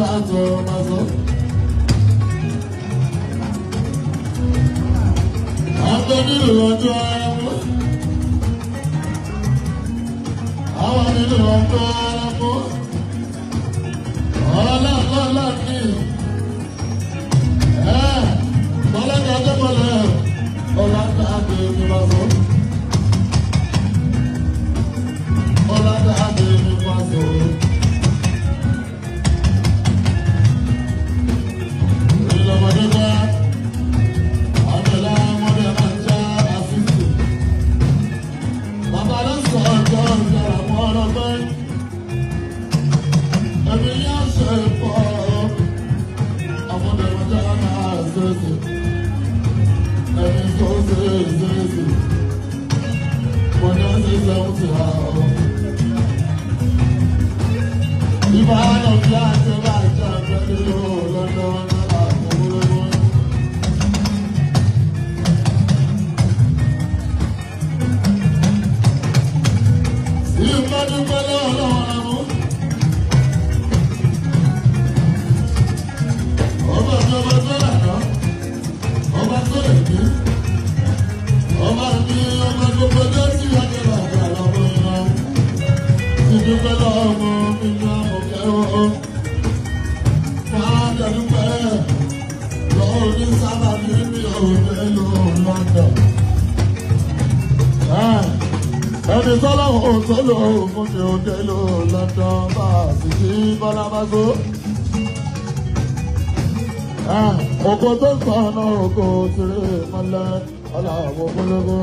Hamza tó máa sọ. Àwọn nílùú ọjọ́ ẹ̀wọ̀n. Àwọn nílùú ọjọ́ ẹ̀wọ̀n. Ọlọ́ọ̀lọ́ọ̀lọ́ ní. Bọ́lá ọjọ́ bọ́lá ọ̀làdà àti ìmọ̀sọ́. Ọ̀làdà àti ìmọ̀sọ́. Ìlọ́mọdé bá àbẹ̀là ọmọdé máa ń já àfíìsì. Bàbá ló sọ ọjọ́ ìjọra mọ́ ọlọ́gbẹ́. Ẹ̀mí yá ṣe pọ̀ ọmọdé máa já náà ṣèṣe. Ẹ̀mí tó ṣe ṣèṣe. Mo ní ó ṣe 70 àwọn. Ìbára bí a ṣe bá jẹ́ pẹ̀lú lọ́dọ̀ àkọ́kọ́lọ́wọ́. Ìbádúpẹ́ lọ́wọ́ lọ́wọ́. Ọba mi ọba tó lànà, ọba tó lè ní. Ọba mi ọba gbogbo jẹ́ sí àjẹrà àgbà lọ́wọ́ iná. Ìdúpẹ́ lọ́wọ́ mi ní àmọ̀kẹ́ o. Máa dẹ̀dúpẹ́ lọ́wọ́ ní sábà mi ní òde ló London. Ẹni tọ́lọ́wọ́ tó lò fún mi òde ló London bá a sì kí Bọ́lá bá so. Ògo tó sọ náà ògo tìrẹ mọ́lẹ̀ ọ̀làwọ̀ gbólógbó.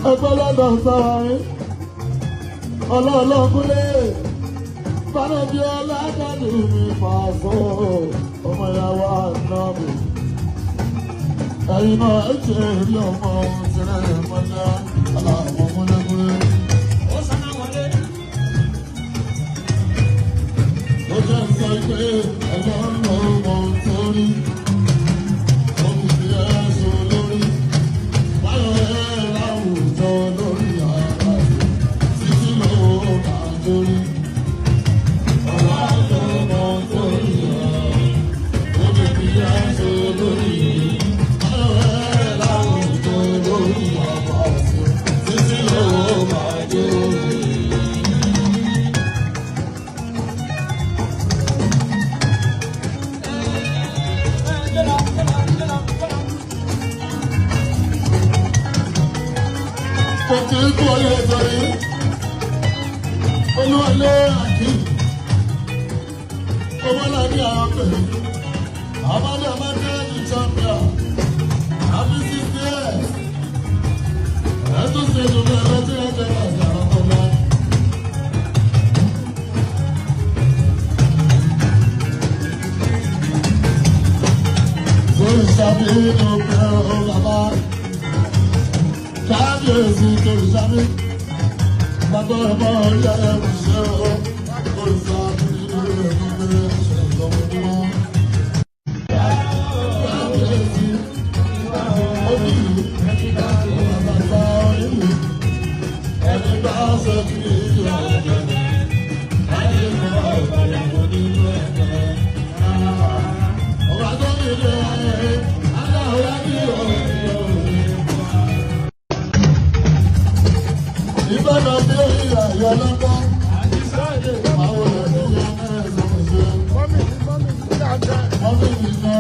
Ẹgbẹ́ lọ́dọ̀ sọ̀rọ̀ ọlọ́ọ̀lọ́kúnlé Bánàbí ọlọ́dọ̀dù mi pàṣọ ọmọ ìyàwó àná mi. Ẹ̀yin náà ẹ ṣe rí ọmọ tìrẹ mọ́lẹ̀ ọ̀làwọ̀ gbólógbó. Ó jẹ́ sọ pé ọlọ́run ló mọ ohun tó rí. Ó fi fi ẹ̀sùn lórí. Báyọ̀ ẹ̀ láwùjọ lórí ara rẹ̀. Títí lówó máa dórí. Ọlọ́run ló mọ ohun tó rí ọ̀. Ó fi fi ẹ̀sùn lórí. Báyọ̀ ẹ̀ láwùjọ lórí ara rẹ̀. Títí lówó máa dórí. Kò kí ń kú ọyẹ ìtọ́rí. Olúwalé àkí. Ọmọlábí àwọn pẹ̀lú. Àbádé àbádé ní champion. Àbí 60 years. Ẹ̀tún ṣe ìjọba ẹ̀rọ tí ẹ jẹ́ àti àwọn ọmọ. Sórí sábẹ́ inú pẹ̀lú bàbá. Kábíyèsí torí sábẹ́. Bàbá ọmọ orí ẹ̀rọ ṣe ó. Torí sábẹ́ inú rẹ̀ tó gbé ṣe ìjọba. Kábíyèsí onílù. Bàbá onílù. Ẹni bá ṣe kí ìlú ọ̀gbẹ́. Ayé mọ́ ọ̀gbẹ́ nínú ẹ̀gbẹ́. Ọba tó ní ilé ayé, aláwọ̀ ní òní òní. Ìbáná bí ó yà yọ lọ́gbọ́n. Àwọn olùdíje mẹ́rin ṣe. Mọ́mí mi ná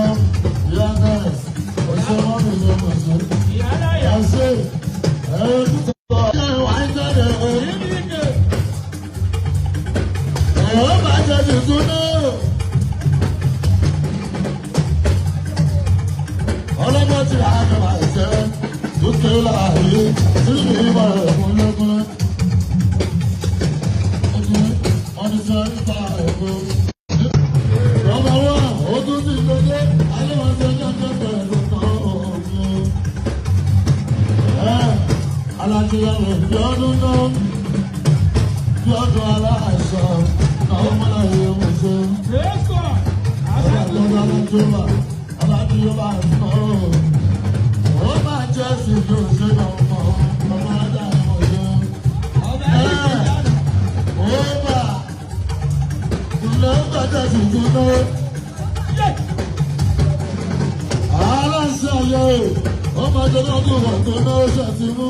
ìyá nẹ́ẹ̀sì. Ọ̀ṣẹ́ mọ́mí mi mọ̀ ṣe. Ẹ̀ṣẹ́ ẹ̀rọ títọ́. Ṣé wàá ń jáde o? Ẹ̀rọ bá jẹ́ tuntun náà. Ọlọ́mọ tí a kàn máa ṣe dúkìá láàyè tí mi bá rẹ̀ fún lẹ́kúnlẹ́. Ọdún 75. Ọmọ wa, ó tún ti gbẹdẹ, aléwọ̀n ṣe jẹ́ pẹ̀lú tán òun. Alájẹyàwó bí ọdún náà, bí ọdún aláìsàn, náà mọ́láyé mo ṣe. Alájọba, alájọba, alájọba sọ̀rọ̀. Ó máa jẹ Jésù ló ṣe ọmọ ọmọ Ádámọ̀ yó. Ó bà lọ́gbà Jésù tó náwó. Aláṣẹ ayé ó máa jẹ lọ́dún wọ̀ tó náwó ṣàtìmú.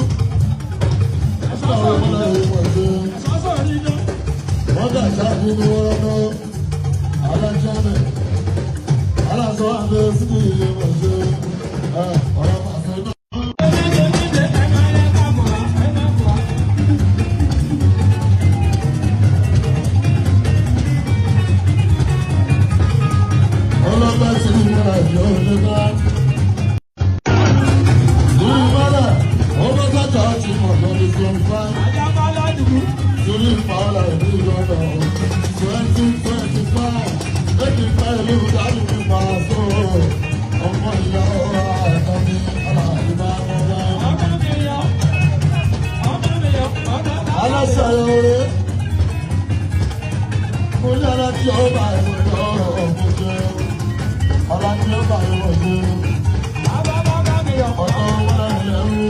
Báwo ni wọ́n lè wọ̀ ṣe? Wọ́n dà ṣáàbí ní wọ́n náwó. Aláṣẹ mi. Aláṣọ àmì síbi ìyè wọ̀ ṣe. Ọ̀rọ̀ pàṣẹ náà. Ọlọ́gbà tí ìmúra ìjọ òṣèlú. Ìmúra ọmọ kàkà ti mọ̀ lọ́dún 25. Torí ìpààlà ìlú ìjọba 2025. Lẹ́yìn ìgbà ìlú ìdájú mi máa sọ̀rọ̀. Ọmọ ìyá ọ̀rọ̀ àtàmì aláàbí bá wọn bá. Aláṣẹ ayọ̀rẹ́. Mo ní aláṣẹ ọba ìwọ̀n ọ̀rọ̀ ọ̀gbọ̀n jẹ́. Aláṣẹ ọba ìwọ̀n jẹ́. Ọ̀tọ̀ wọn lẹ́rú.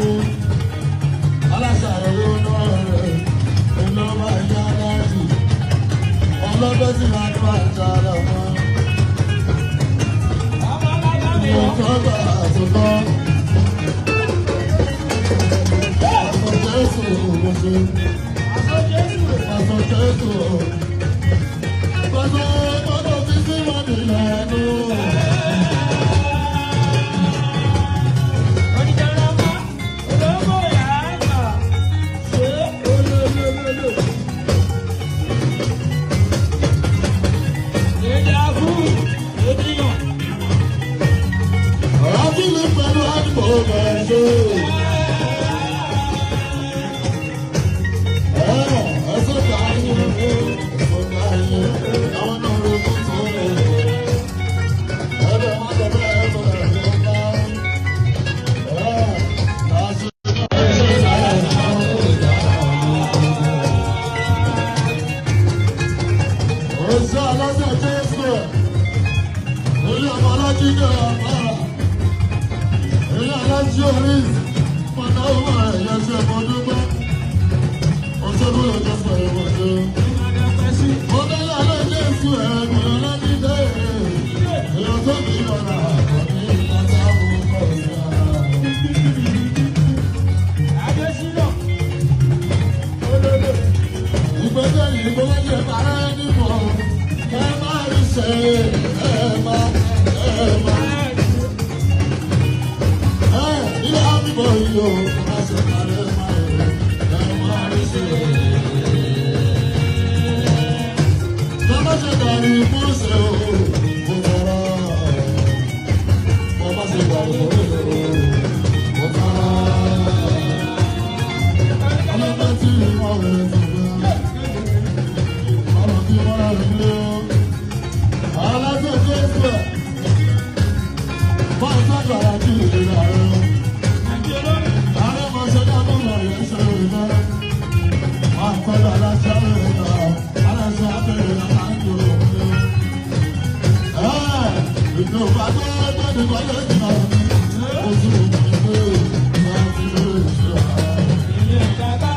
Aláṣẹ ayọ̀rẹ́ náà rẹ̀. Iná máa yá láti. Ọlọ́dọ́ sì máa ń bá ìjà ara wọn. Ìwọ̀n tó bá àtúntọ́. Pásọ Jésù ló ṣe. Pásọ Jésù. Pásọ gbọ́dọ̀ fi sí wọn nílẹ̀ nù. Àbílẹ̀ pẹ̀lú àdìbò bẹ̀rẹ̀ ṣe. Ẹ̀sọ́ káyé, ẹ̀sọ́ káyé, àwọn náà ló kún tó lè. Ẹ̀rọ má jẹ bẹ́ẹ̀ tó lè ló bá. Ẹ̀ láṣẹ ṣe ṣe Oṣù aláṣẹ Jésù, orí ọmọ alájídé ọ̀pá, èyí aláṣẹ orí mọ̀nà ọmọ ẹ̀yẹ ṣe mọ dúpẹ́. Oṣù ló jẹ́ sọ ìwọ̀n ṣe. Mo délé alẹ́ Jésù ẹ̀gbọ́n alájídé, èèyàn tó bí lọ́la àkọ́ní ìlàjà mú kọ̀ sí ara. Ìgbésẹ̀ yìí kó má ṣe parẹ́ nípò, ẹ má rí ṣe, ẹ má, ẹ má. Ẹ ilé àbíbọ̀ yìí o, kó má ṣe parẹ́ má ẹ, ẹ má rí ṣe. Kó má ṣe dàrí kúrúṣe o, kò tọrọ. Kó má ṣe dàrí kúrúṣe o, kò tọrọ. Ọlọ́pàá tí ìmọ̀ rẹ̀ ti gbé. Ọ̀rọ̀ tí wọ́n rà lé o. Aláṣẹ Jésù ẹ̀. Bọ́ọ̀ sọ́jọ́ ara kí ìlera rẹ̀. Ààrẹ máa ṣe dábọ̀ lọ yẹn ṣe ìlera. Wọ́n á tọ́jú aláṣẹ rẹ̀ lọ. Aláṣẹ abẹ́rẹ́ náà máa ń dúró òun. Ìjọba tó gbọ́dọ̀ gbọ́dọ̀ jìnnà. Oṣù ìgbẹ́ máa fi lóye ṣe àárẹ̀.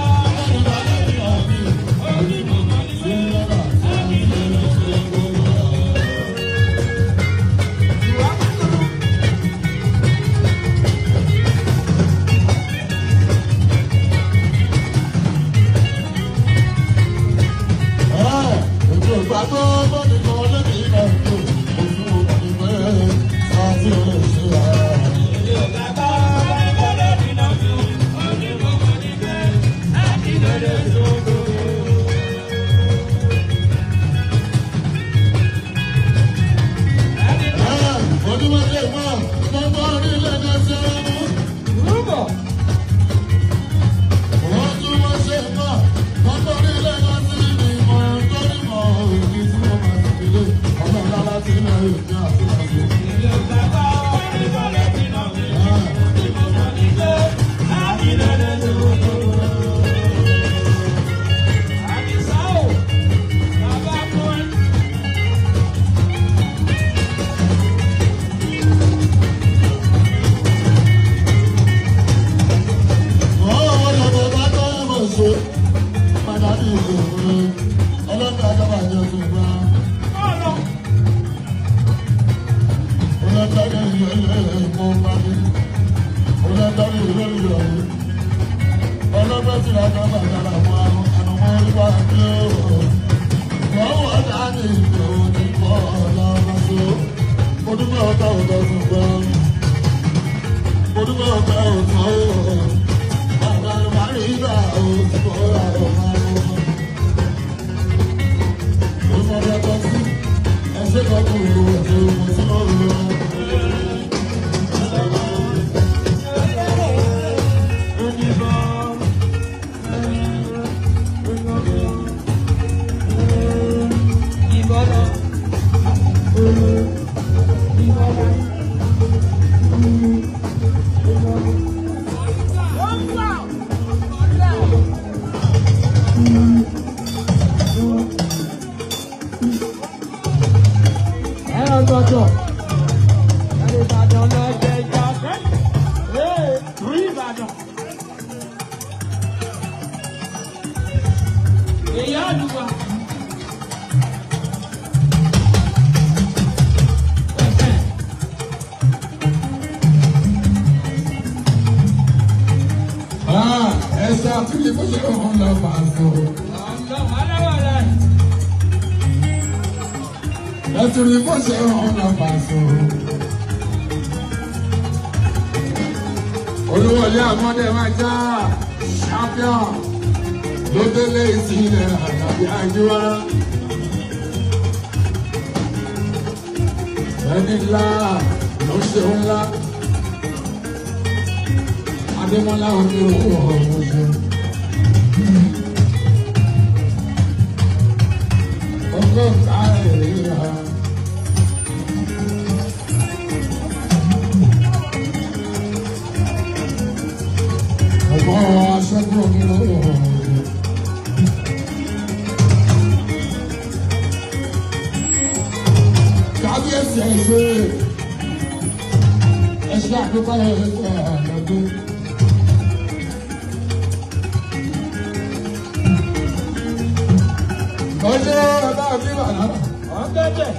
Ṣe padà ní ìlú ọlọ́pàá àjọba àjọ tó gbà. Ọlọ́pàá ní ìlú ẹ̀kọ́ bá mi. Ọlọ́pàá ní ìlú ìlú ọlọ́pàá tí a jọba àjọba àwọn ànàmọ́ oríwá ní òòrùn. Lọ́wọ́ dání ìlú ní bọ́ọ̀lá ọlọ́sọ. Mo dúpẹ́ ọ̀tá ọ̀tá tó gbà. Mo dúpẹ́ ọ̀tá ọ̀tá ọ̀tá. Bàbá ló máa rí ibà òtún bọ́ọ̀lá ọ̀tá. Mo mọ bí ọkọ sí ẹsẹ̀ kan kò lò ó mo sí lọ́rùn lọ. Ẹ̀rọ gbọ́dọ̀. Ẹ̀rọ Ìbàdàn lọ jẹ ìjà. Ee, rí Ìbàdàn. Èyí àdúgbò. Ẹsẹ̀ àtúnyẹ fún ṣe òun lọ máa sọ. Ọ̀nà aláwọ̀ rẹ̀. Ẹtùrí fún ṣe òun lọ máa sọ. Olúwọlé àmọ́dé máa já champion ló délé ìsìnlẹ̀ àtàbí àjíwá. Ẹni ńlá ló ṣe ńlá. Adémọ́lá omi owó ọ̀hún ṣe. Ọgọ́ta èrè ha. Ọgbọ́n aṣẹ́gun omi owó ọ̀hún ṣe. Kábíyèsí ẹ̀ ṣe ẹṣẹ́ àdúgbò ẹ̀ lọ́dún. Ọjọ́ ọba àbí bàbá. Ọ̀gẹ́dẹ̀.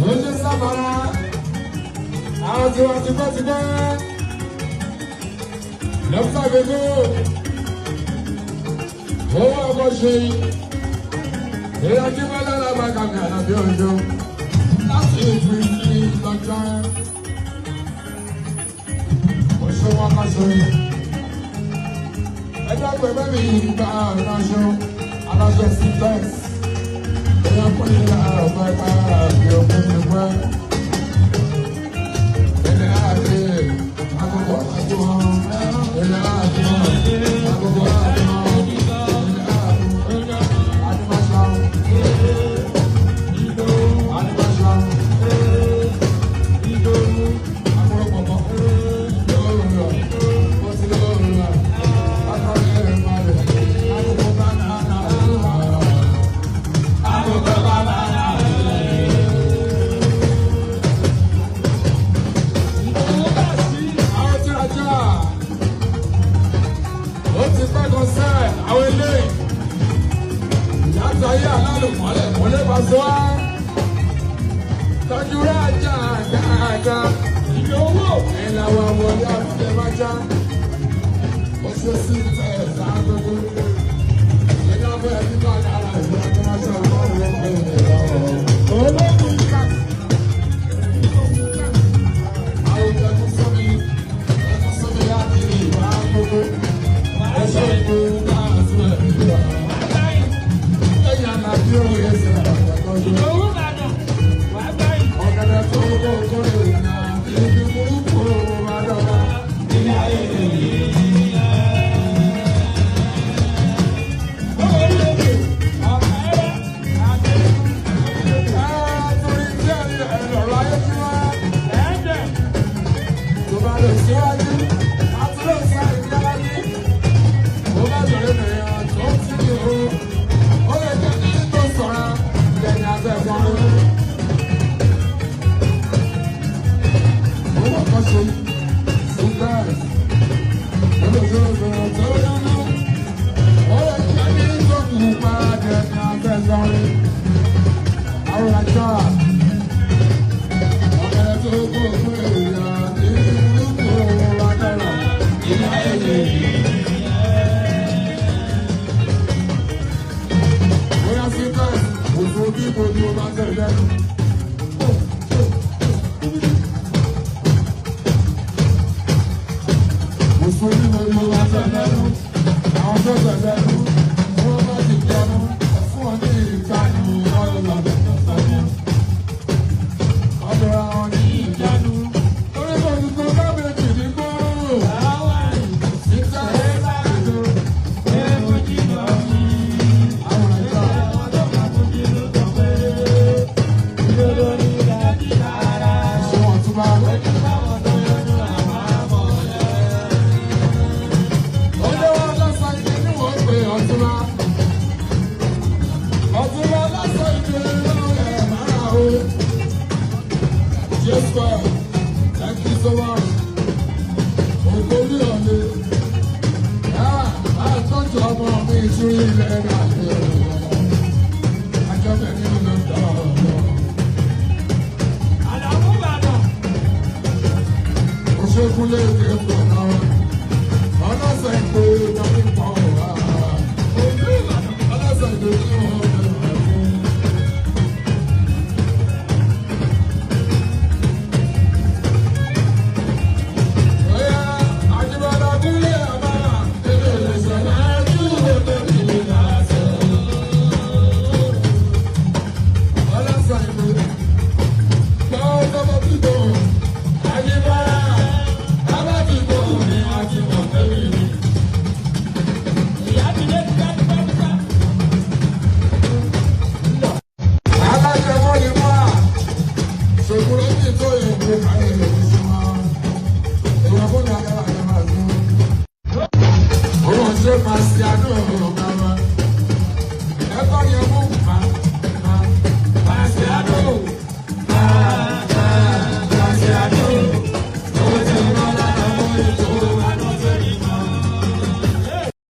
Ojú sábàrà, àwọn tí wọ́n ti pẹ́ ti pẹ́. Lọ́pọ̀ gbogbo, owó ọkọ̀ ṣe yìí. Ìyá kí wọ́n lára bá kàmì àlàbí ọjọ́. Láti ìlú sí lọ́jọ́. Oṣù wọn kọ́ ṣe yìí. Ẹjọ́ pẹ̀lú mi gba aláṣọ, aláṣọ sí flex. Ìyá kò ní lára bá àbí ọkọ̀ ti pẹ́. Ilé àti àkókò àti wọn. Ilé àti àkókò àti wọn. Ilé àti àdìmọ́ṣọ́. Àdìmọ́ṣọ́. Àkúrọ̀pọ̀pọ̀. Lóòrùn. Ó ti lóòrùn. Akọ̀rẹ́ rẹ̀ balẹ̀. Àkókò bá náà náà. Àkókò bá náà náà. Àwọn tí a jà ó ti pẹ́ kan sẹ́ àwọn eléyìí ìyáàtọ̀ ayé alálùmọ́lẹ̀ kò lè bá sọ á tọ́jú rẹ̀ ajá dáadáa Ìdòwò. ìlàwọ̀ àwọ̀lé àbúlé máa já ó ṣe sí tẹ̀ sáà gbogbo ìdábọ̀ ẹbí bá dára ìlú akọ́máṣẹ́ ọlọ́run ọ̀gbìn Ológun ìkà. Àwọn ẹkún sómi ẹkún sómi láti ìwà gbogbo ẹṣẹ ìgbò náà sílẹ̀ nígbà. Wàá báyìí. Ẹ̀yà àlàbí òun yẹn ṣe àtọ́jú. Ìdòwò Ìbàdàn. Wàá báyìí. Ọ̀gẹ̀dẹ̀ tó ń bọ̀ kó lè nà ibi burúkú máa dọ̀gba. Ilé ayé yìí. Ọ̀kẹ́rẹ́. Mùsùlùmí gbogbo wa tẹ̀lẹ́nu. Àwọn tó tẹ̀lẹ́nu, tí wọ́n bá ti jẹun, fún wọn ní ìkànnì wọn lọ bẹ̀rẹ̀ sẹ́yìn. Ọ̀dọ̀ àwọn ní ìjánu. Orí kò ní kó kábíyèsí ní gbòòrò. Níta ìlú àwọn ẹ̀ka. Ṣé wọ́n tún bá wẹ̀? Olówó lọ́sàn ìdí ni wọ́n pè ọ̀túnba. Ọ̀túnba lọ́sàn ìdí lọ́wọ́ ẹ̀ máa o. Jésù ẹ̀, thank you so much. Ògbórí ọ̀lẹ́. Àtọ́jú ọmọ mi ìtúrí ilẹ̀ náà.